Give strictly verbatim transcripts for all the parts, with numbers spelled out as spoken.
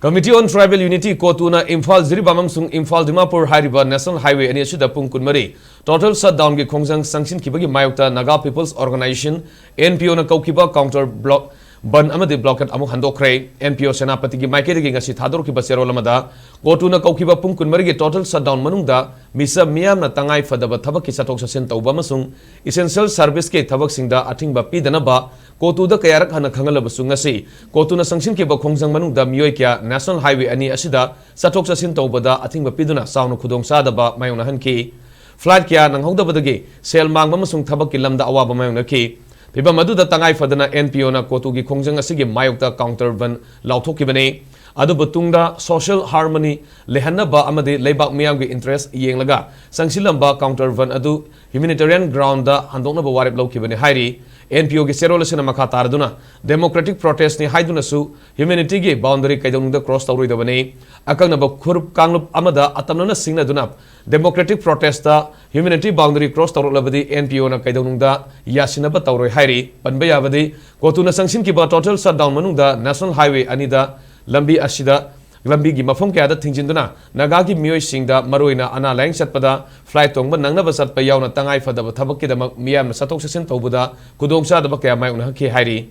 Committee on Tribal Unity, ꯀꯣꯇꯨꯅ Imphal Jiribam ꯑꯃꯁꯨꯡ ꯏꯝꯐꯥꯜ ꯗꯤꯃꯥꯄꯨꯔ ꯍꯥꯏꯔꯤꯕ National Highway ꯑꯅꯤ ꯑꯁꯤꯗ ꯄꯨꯡ ꯀꯨꯟꯃꯔꯤ total shutdownꯒꯤ ꯈꯣꯡꯖꯪ ꯆꯪꯁꯤꯟꯈꯤꯕꯒꯤ ꯃꯥꯌꯣꯛꯇ Naga People's Organisation, NPOꯅ ꯀꯧꯈꯤꯕ counter block ꯕꯟ ꯑꯃꯗꯤ blockade ꯑꯃꯨꯛ ꯍꯟꯗꯣꯛꯈ꯭ꯔꯦ꯫ NPO ꯁꯦꯅꯥꯄꯇꯤꯒꯤ ꯃꯥꯏꯀꯩꯗꯒꯤ ꯉꯁꯤ ꯊꯥꯗꯣꯔꯛꯈꯤꯕ ꯆꯦꯔꯣꯜ ꯑꯃꯗ, ꯀꯣꯇꯨꯅ ꯀꯧꯈꯤꯕ ꯄꯨꯡ ꯀꯨꯟꯃꯔꯤꯒꯤ total shutdown ꯃꯅꯨꯡꯗ ꯃꯤꯆꯝ ꯃꯤꯌꯥꯝꯅ ꯇꯉꯥꯏ ꯐꯗꯕ ꯊꯕꯛꯀꯤ ꯆꯠꯊꯣꯛ ꯆꯠꯁꯤꯟ ꯇꯧꯕ ꯑꯃꯁꯨꯡ essential serviceꯀꯤ ꯊꯕꯛꯁꯤꯡꯗ ꯑꯊꯤꯡꯕ ꯄꯤꯗꯅꯕ ꯀꯣꯇꯨꯗ ꯀꯌꯥꯔꯛ ꯍꯟꯅ ꯈꯪꯍꯜꯂꯕꯁꯨ, ꯉꯁꯤ ꯀꯣꯇꯨꯅ ꯆꯪꯁꯤꯟꯈꯤꯕ ꯈꯣꯡꯖꯪ ꯃꯅꯨꯡꯗ ꯃꯤꯑꯣꯏ ꯀꯌꯥ National Highway ꯑꯅꯤ ꯑꯁꯤꯗ ꯆꯠꯊꯣꯛ ꯆꯠꯁꯤꯟ ꯇꯧꯕꯗ ꯑꯊꯤꯡꯕ ꯄꯤꯗꯨꯅ ꯆꯥꯎꯅ ꯈꯨꯗꯣꯡꯆꯥꯗꯕ ꯃꯥꯌꯣꯛꯅꯍꯟꯈꯤ꯫ Flight ꯀꯌꯥ ꯅꯪꯍꯧꯗꯕꯗꯒꯤ ꯁꯦꯜ ꯃꯥꯡꯕ ꯑꯃꯁꯨꯡ ꯊꯕꯛꯀꯤ ꯂꯝꯗ ꯑꯋꯥꯕ ꯃꯥꯌꯣꯛꯅꯈꯤ꯫ ꯐꯤꯚꯝ ꯑꯗꯨꯗ ꯇꯉꯥꯏ ꯐꯗꯅ NPOꯅ ꯀꯣꯇꯨꯒꯤ ꯈꯣꯡꯖꯪ ꯑꯁꯤꯒꯤ ꯃꯥꯌꯣꯛꯇ counter ꯕꯟ ꯂꯥꯎꯊꯣꯛꯈꯤꯕꯅꯤ꯫ ꯑꯗꯨꯕꯨ ꯇꯨꯡꯗ social harmony ꯂꯩꯍꯟꯅꯕ ꯑꯃꯗꯤ ꯂꯩꯕꯥꯛ ꯃꯤꯌꯥꯝꯒꯤ interest ꯌꯦꯡꯂꯒ ꯆꯪꯁꯤꯜꯂꯝꯕ counter ꯕꯟ ꯑꯗꯨ humanitarian groundꯗ ꯍꯟꯗꯣꯛꯅꯕ ꯋꯥꯔꯦꯞ ꯂꯧꯈꯤꯕꯅꯤ ꯍꯥꯏꯔꯤ꯫ NPOꯒꯤ ꯆꯦꯔꯣꯜ ꯑꯁꯤꯅ ꯃꯈꯥ ꯇꯥꯔꯗꯨꯅ, democratic protestꯅꯤ ꯍꯥꯏꯗꯨꯅꯁꯨ humanity ꯒꯤ boundary ꯀꯩꯗꯧꯅꯨꯡꯗ cross ꯇꯧꯔꯣꯏꯗꯕꯅꯤ꯫ ꯑꯀꯛꯅꯕ ꯐꯨꯔꯨꯞ ꯀꯥꯡꯂꯨꯞ ꯑꯃꯗ ꯑꯇꯝꯅꯅ ꯁꯤꯡꯅꯗꯨꯅ democratic protestꯇ humanity boundary cross ꯇꯧꯔꯛꯂꯕꯗꯤ NPOꯅ ꯀꯩꯗꯧꯅꯨꯡꯗ ꯌꯥꯁꯤꯟꯅꯕ ꯇꯧꯔꯣꯏ ꯍꯥꯏꯔꯤ꯫ ꯄꯟꯕ ꯌꯥꯕꯗꯤ, ꯀꯣꯇꯨꯅ ꯆꯪꯁꯤꯟꯈꯤꯕ total shutdown ꯃꯅꯨꯡꯗ National Highway ꯑꯅꯤꯗ ꯂꯝꯕꯤ ꯑꯁꯤꯗ, ꯂꯝꯕꯤꯒꯤ ꯃꯐꯝ ꯀꯌꯥꯗ ꯊꯤꯡꯖꯤꯟꯗꯨꯅ ꯅꯥꯒꯥꯒꯤ ꯃꯤꯑꯣꯏꯁꯤꯡꯗ, ꯃꯔꯨꯑꯣꯏꯅ ꯑꯅꯥ ꯂꯥꯌꯦꯡ ꯆꯠꯄꯗ flight ꯇꯣꯡꯕ ꯅꯪꯅꯕ ꯆꯠꯄ ꯌꯥꯎꯅ ꯇꯉꯥꯏ ꯐꯗꯕ ꯊꯕꯛꯀꯤꯗꯃꯛ ꯃꯤꯌꯥꯝꯅ ꯆꯠꯊꯣꯛ ꯆꯠꯁꯤꯟ ꯇꯧꯕꯗ ꯈꯨꯗꯣꯡꯆꯥꯗꯕ ꯀꯌꯥ ꯃꯥꯌꯣꯛꯅꯍꯟꯈꯤ ꯍꯥꯏꯔꯤ꯫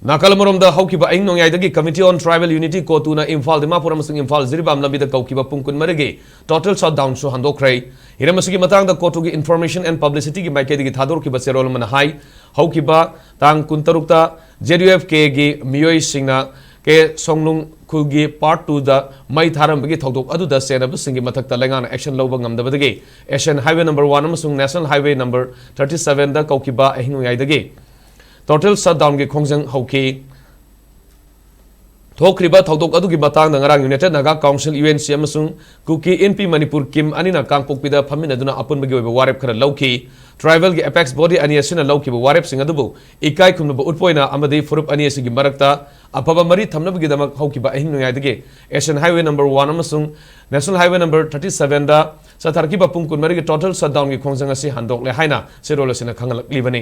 ꯅꯥꯀꯜ ꯑꯃꯔꯣꯝꯗ, ꯍꯧꯈꯤꯕ ꯑꯍꯤꯡ ꯅꯣꯡꯌꯥꯏꯗꯒꯤ Committee on Tribal Unity, ꯀꯣꯇꯨꯅ Imphal, Dimapur ꯑꯃꯁꯨꯡ ꯏꯝꯐꯥꯜ ꯖꯤꯔꯤꯕꯥꯝ ꯂꯝꯕꯤꯗ ꯀꯧꯈꯤꯕ ꯄꯨꯡ ꯀꯨꯟꯃꯔꯤꯒꯤ total shutdownꯁꯨ ꯍꯟꯗꯣꯛꯈ꯭ꯔꯦ꯫ ꯍꯤꯔꯝ ꯑꯁꯤꯒꯤ ꯃꯇꯥꯡꯗ ꯀꯣꯇꯨꯒꯤ Information and Publicityꯒꯤ ꯃꯥꯏꯀꯩꯗꯒꯤ ꯊꯥꯗꯣꯔꯛꯈꯤꯕ ꯆꯦꯔꯣꯜ ꯑꯃꯅ ꯍꯥꯏ, ꯍꯧꯈꯤꯕ ꯇꯥꯡ ꯀꯨꯟꯇꯔꯨꯛꯇ ZUFKꯒꯤ ꯃꯤꯑꯣꯏꯁꯤꯡꯅ ꯀꯦ ꯁꯣꯡꯅꯨꯡ ꯈꯨꯜꯒꯤ Part Twoꯗ ꯃꯩ ꯊꯥꯔꯝꯕꯒꯤ ꯊꯧꯗꯣꯛ ꯑꯗꯨꯗ ꯆꯦꯟꯅꯕꯁꯤꯡꯒꯤ ꯃꯊꯛꯇ ꯂꯩꯉꯥꯛꯅ action ꯂꯧꯕ ꯉꯝꯗꯕꯗꯒꯤ Asian Highway number one ꯑꯃꯁꯨꯡ National Highway number thirty sevenꯗ ꯀꯧꯈꯤꯕ ꯑꯍꯤꯡ ꯅꯣꯡꯌꯥꯏꯗꯒꯤ total shutdownꯒꯤ ꯈꯣꯡꯖꯪ ꯍꯧꯈꯤ꯫ ꯊꯣꯛꯈ꯭ꯔꯤꯕ ꯊꯧꯗꯣꯛ ꯑꯗꯨꯒꯤ ꯃꯇꯥꯡꯗ ꯉꯔꯥꯡ United Naga Council, UNC, ꯑꯃꯁꯨꯡ ꯀꯨꯀꯤ ꯏꯟꯄꯤ ꯃꯅꯤꯄꯨꯔ, ꯀꯤꯝ, ꯑꯅꯤꯅ ꯀꯥꯡꯄꯣꯛꯄꯤꯗ ꯐꯝꯃꯤꯟꯅꯗꯨꯅ ꯑꯄꯨꯟꯕꯒꯤ ꯑꯣꯏꯕ ꯋꯥꯔꯦꯞ ꯈꯔ ꯂꯧꯈꯤ꯫ Tribalꯒꯤ apex body ꯑꯅꯤ ꯑꯁꯤꯅ ꯂꯧꯈꯤꯕ ꯋꯥꯔꯦꯞꯁꯤꯡ ꯑꯗꯨꯕꯨ ꯏꯀꯥꯏ ꯈꯨꯝꯅꯕ ꯎꯠꯄ ꯑꯣꯏꯅ ꯑꯃꯗꯤ ꯐꯨꯔꯨꯞ ꯑꯅꯤ ꯑꯁꯤꯒꯤ ꯃꯔꯛꯇ ꯑꯐꯕ ꯃꯔꯤ ꯊꯝꯅꯕꯒꯤꯗꯃꯛ ꯍꯧꯈꯤꯕ ꯑꯍꯤꯡ ꯅꯣꯡꯌꯥꯏꯗꯒꯤ Asian Highway number one ꯑꯃꯁꯨꯡ National Highway number thirty sevenꯗ ꯆꯠꯊꯔꯛꯈꯤꯕ ꯄꯨꯡ ꯀꯨꯟꯃꯔꯤꯒꯤ total shutdownꯒꯤ ꯈꯣꯡꯖꯪ ꯑꯁꯤ ꯍꯟꯗꯣꯛꯂꯦ ꯍꯥꯏꯅ ꯆꯦꯔꯣꯜ ꯑꯁꯤꯅ ꯈꯪꯍꯜꯂꯛꯂꯤꯕꯅꯤ꯫